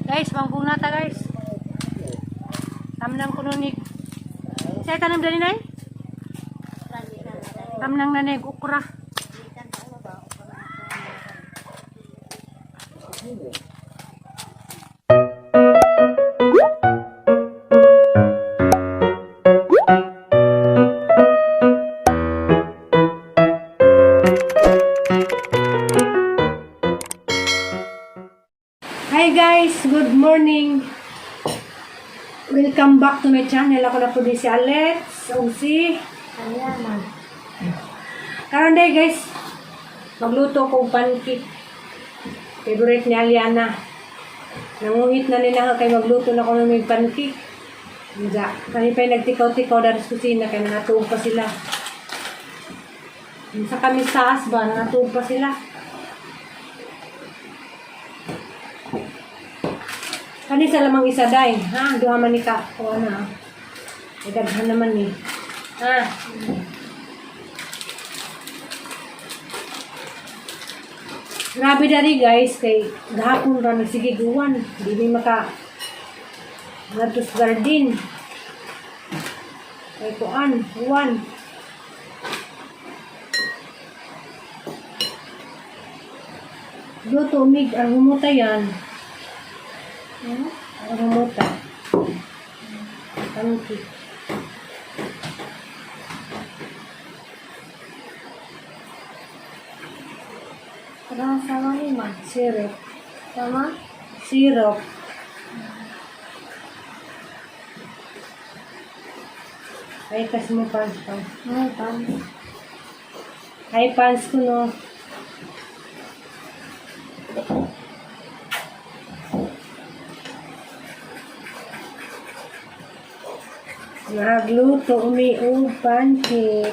Guys, mangkong nata, guys. Tamnang kuno ni. Say tanom dali nay? Tamnang nanay ukra. Hi guys, good morning. Welcome back to my channel. Ako na po din si Alex o si Ariana. Karon day guys, magluto ko og pancake. Favorite ni Aliana. Nanguhit na nila kay magluto na ko ng may pancake. Nga, kami pa nagtikaw-tikaw dari sa kusina kay nangatuog pa sila. Sa kami sa asba, nangatuog pa sila. Kani sa lamang isa day, ha? Duha man ni ka. O ano? Ay daghan naman ni. Ha? Grabe dari guys, kay gahapon ra nagsige guwan. Di mi maka ngadto sa garden. Kay kuan, uwan. Luto mig ang humuta yan. Ang humuta. Pancake. Parang sama ni ma. Syrup. Sama? Syrup. Ay, kas mo pans pa. Ay, pam. Ay, pans ko no. Nagluto umi og pancake.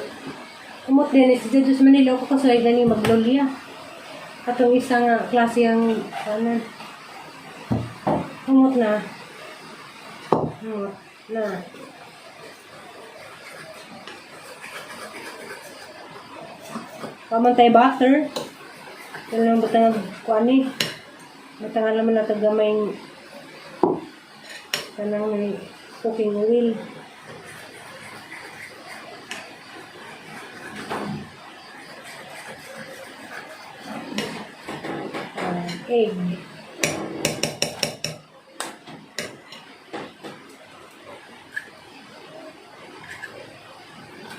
Umot din eh, si Jesus Manila ko kasi gani maglolya. Atong isa nga klase ang kanan. Umot na. Umot na. Pamantay butter. Ito lang batang kuan eh. Batangan naman nato gamay kanang may cooking oil. Ah, egg.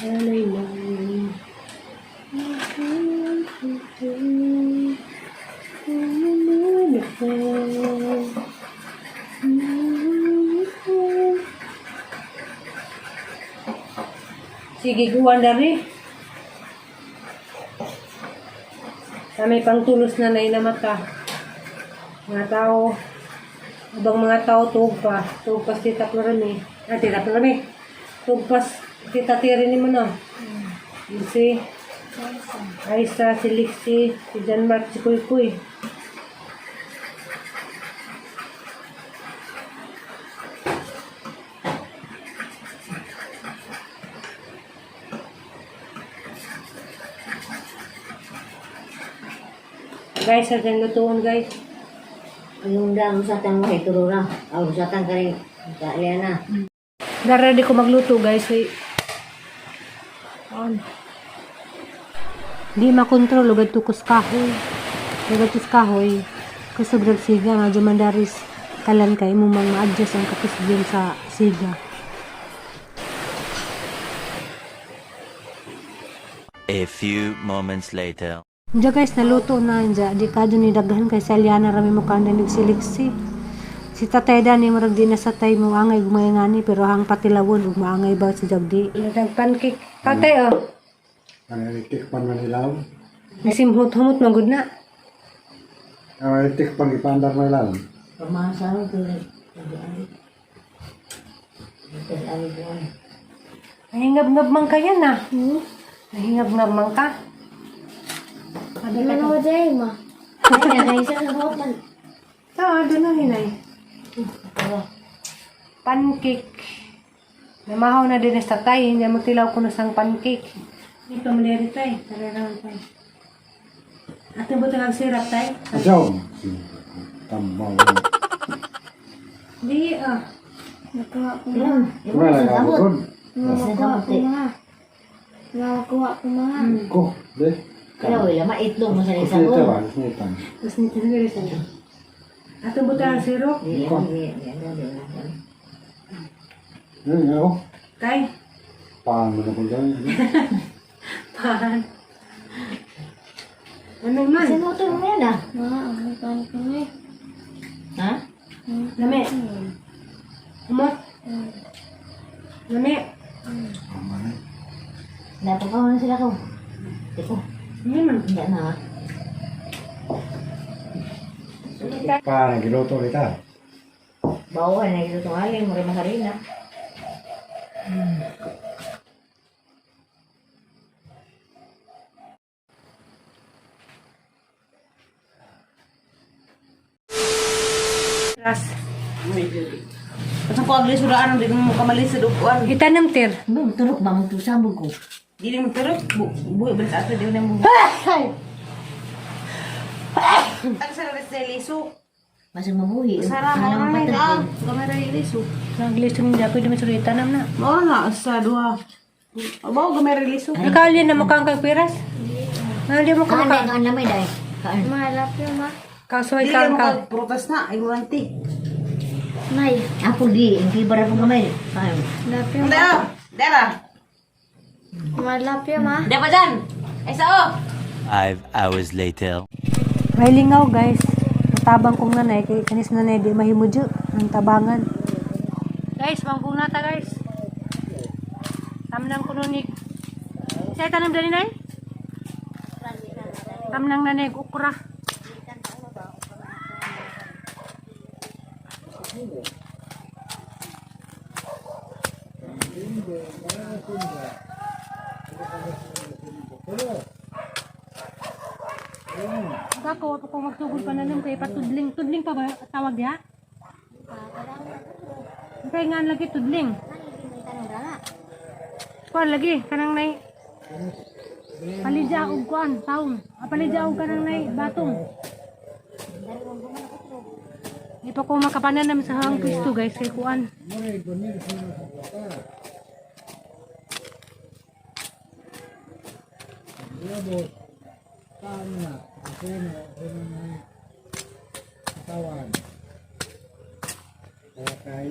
Alay mo. Sige, guwan dari. Kami pangtulos na nainamata. Mga tao, ibang mga tao tuog pa. Tuog pa si Tita Florame. Ah, Tita Florame. Tuog pa si Tita Tiri ni mo no. Si Aisa, si Lixie, si John Mark, si Kuy Kuy. Guys, sa dyan lutuon guys. Anong dang usatan mo kay Turura? Aw, usatan ka rin. Sa Aliana. Ready ko magluto guys. Ay, on. Di makontrol ugad tukos kahoy. Ugad tukos kahoy. Kasobrang siga nga dumandaris kalan kay mo mang ma-adjust ang kapis din sa siga. A few moments later. Diya guys, naluto na. Diya, di ka dyan ni daghan kay Saliana rami mo kanda nagsiliksi. Si tatay dani murag di na sa tay mo angay gumay nga ni pero hang patilawon ug maangay ba si Jagdi. Nag pancake. Tatay oh. Ang tikpan manilaw. Nasimhot-humot man gud na. Ang tikpan ipandar manilaw. Pamasa mo tuloy. Nahingab-ngab man kaya na. Nahingab-ngab man ka. Ano Ano mo dyan, ma? Ay, nakaisa sa hotel. Ah, doon na hinay. Pancake. Namahaw na din sa tay. Hindi mo tilaw ko na sang pancake. Ito, maliri tay. Tara lang tay. Ate, buti lang sirap tay. Asaw. Tambaw. Di ah. Nakuha ko Pero, mga. yung mga Wala sa ka samot. bukod. Sa Nakuha samot ko eh. mga. Nakuha ko mga. Ko, de. Pero wala, maitlog mo sa Kusnita sabon. ba? Kusnita. Tapos nito na rin siya. Atong buta ang sirop. Di, di, di, di, di, di. Yun, ako. Kay. Paano na kung gano'n? Pahan. Ano man? Sinuto mo yan ah. Mga, ang pan ko na eh. Ha? Lami. Umot. Lami. Napakaw na sila ko. Tiko, Ano man? hindi na ah. Paano giluto kita? Bawa na ito itong aling, mura makarina. Ras. Kasi ko agli suraan di mo kamali sa dukuan. Itanam tir. Ba, turok ba mo sabog ko? Dili mo pero buhi ba sa ato di mo mo. Ang sa sa liso. Masang mabuhi. Sara mo Alam na patag ka. ko. Kamera liso. Naglisong niya pwede mo suri itanam na. Mao na sa duha. Abaw gamera liso. Nakaulin na mukhang kag piras. Nakaulin mo ka Kaan mukha. na, kaan na may dahil. Kaan. Mga lapyo ma. Kasuway Dili ka mo ka. ka prutas na ignorante. Nay. Ako di, ang kibara po kamay. Kaan. Lapyo ma. Dara. Dara. Mga lapyo ma. Dara pa dyan. Ay sao. 5 hours later. May lingaw guys. Matabang kong nanay kay kanis nanay di mahimudyo ang tabangan. Guys, mangkong nata guys. Tamnang kununig. Sa tanam dani nay? Tamnang nanay ukra. Ako, pa ko magsugod pa na kay patudling. Tudling pa ba tawag ya? Kay nga lagi tudling. Kuan lagi kanang nay palidya og kuan taong. Ah, palidya og kanang nay batong. Di pa ko makapananam sa hang pwesto guys kay kuan. Tawan. Okay.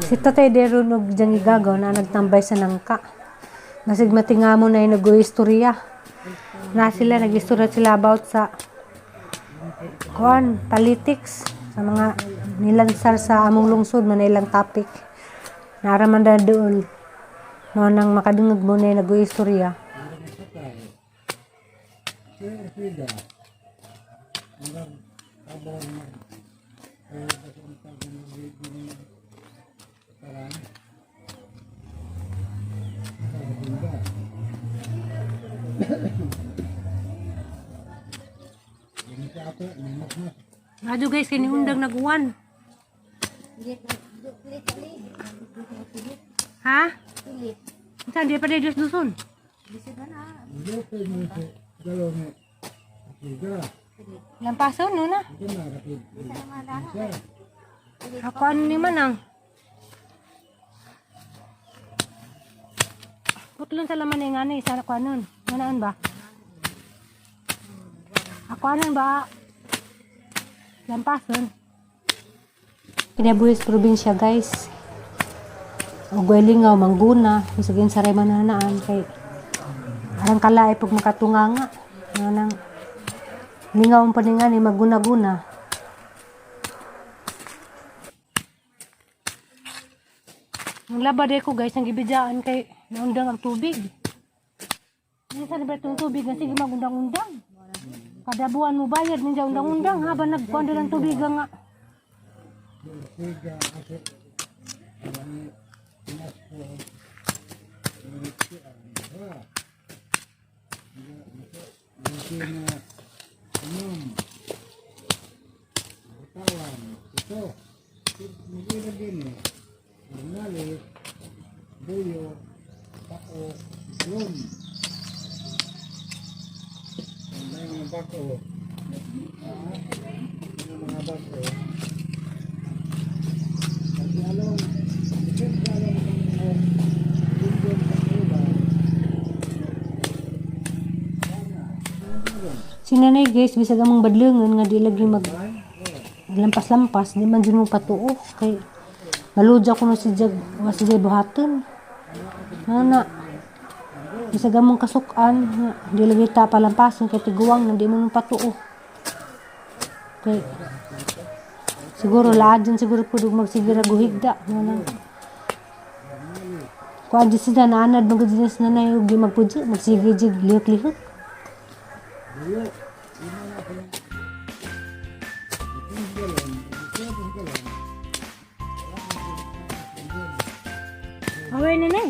Si Tatay Dero og diyang igagaw na nagtambay sa nangka. Masig matinga mo na yung nag-istorya. Na sila, nag-istorya sila about sa kuan, politics, sa mga nilansar sa among lungsod, man ilang topic. Naraman na doon. No, nang makadungog mo na yung nag-istorya. Adyo guys, kini undang naguwan. Ha? Saan di pa di Diyos dusun? Lampason no na. Ako ano ni manang? Putlon sa laman ng anay sa ako anon. Manaan ba? Ako anon ba? Lampason. Kinabuhis probinsya guys. Og lingaw mangguna, bisag sa ray mananaan kay arang kalaay pag makatunganga. Nga nang lingaw ang paningan ni maguna-guna. Ang laba ko guys, ang gibidyaan kay naundang ang tubig. Minsan ba itong tubig nga sige magundang-undang. Kada buwan mo bayad ninja undang-undang habang nagkuan ng tubig nga. Buyo, tako, Yun. Ang mga bako. Ang mga bako. Kasi alam, depende alam ng mga lindol sa ulan. Si nanay guys, bisag among badlungon nga di lagi mag lampas-lampas, di man jud mo patuo kay maludya ko no si Jag, wa si Jag buhaton. Ana. Bisag among kasukan, nga, di lagi ta palampason kay tiguang na di mo nung patuo. Kay siguro laad dyan siguro po magsige ra guhigda nga lang. Kuan di sila naanad magud sila sa nanay ug di magpudyo, magsige jud lihok-lihok. Away na nay.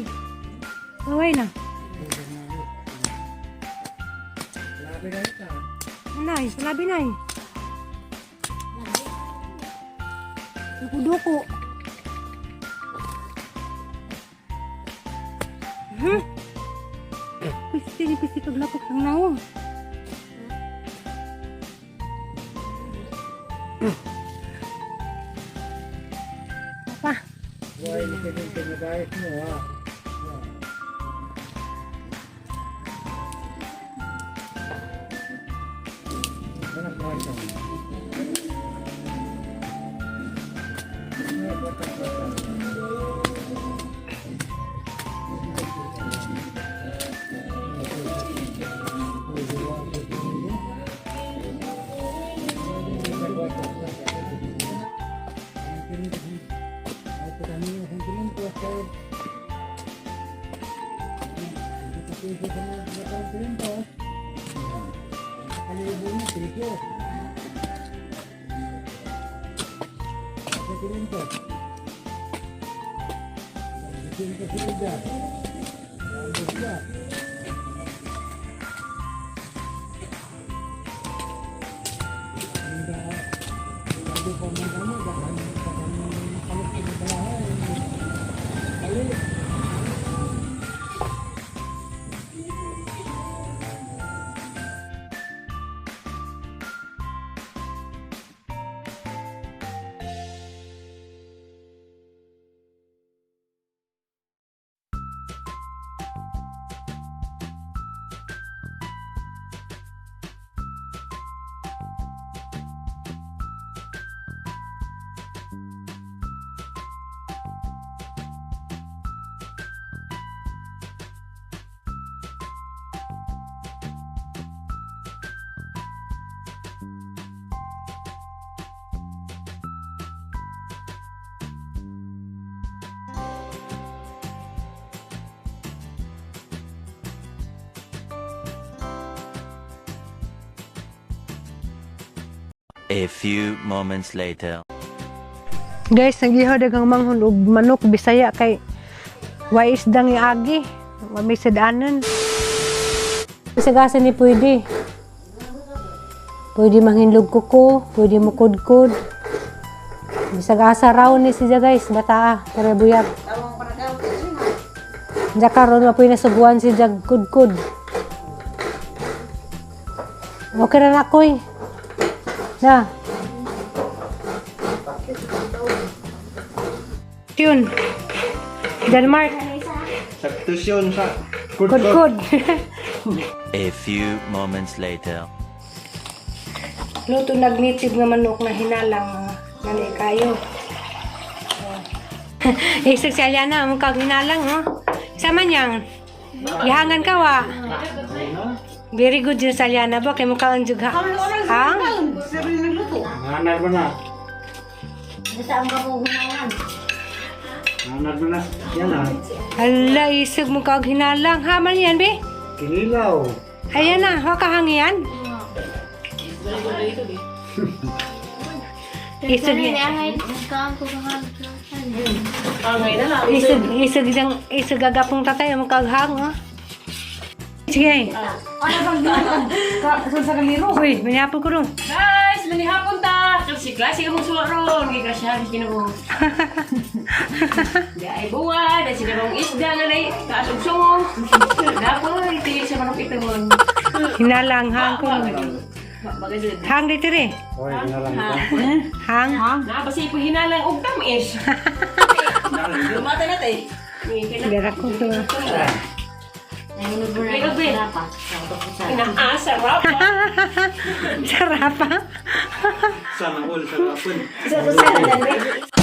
Away na. Nay, salabi nay. Duko-duko. Pisti ni pisti kaglapok sang naong. Pa. Why ni kanyang pinadayos mo ha? Anak mo. A few moments later. Guys, nagihaw daghang manghon og manok Bisaya kay wa isdang iagi, wa may sadanon. Bisag asa ni pwede. Pwede manghinlog kuko, pwede mukudkod. Bisag asa raw ni siya guys, bata ah, pero buyag. Diya karon wa puy nasuguan si Jag kudkod. Okay ra na koy. Na. Yun. Denmark. Sakto yun sa Kudkod. A few moments later. Luto nagnitib nga manok na hinalang mga nanay kayo. Isag si Aliana, mong kag hinalang, oh. Sama niyang. Gihangan ka wa. Very good yun sa Aliana ba kay mukha ang jugha. Hang? Nanar mo na. Basta ang kapuhunawan. Nanar mo na. Yan ha. Hala, isag mo kag hinalang. Haman yan, be. Kinilaw. Ayan na, wa ka hangiyan. Isag isag isag isang isag gagapong tatay mo kaghang, oh. Sige. Sa kaliro. Uy, manihapon ko ro. Guys, manihapon ta. Klase-klase ka mong suwa ron. Gigrasyahan sa Ginoo. Di ay buwa, dahil sila mong isda nga na taas og sungo. Dapoy, tingin sa manok ito mon. Hinalang hang ko. Bagay sila. Hang dito rin. Hang. Na, basta ipahinalang og tamis. Lumata na tayo. Dara ko to. Nanginog mo na May gabi. sarap ah. Sa Inaasarap. Sarap ah. Sana all sa kapon. Sa kusara.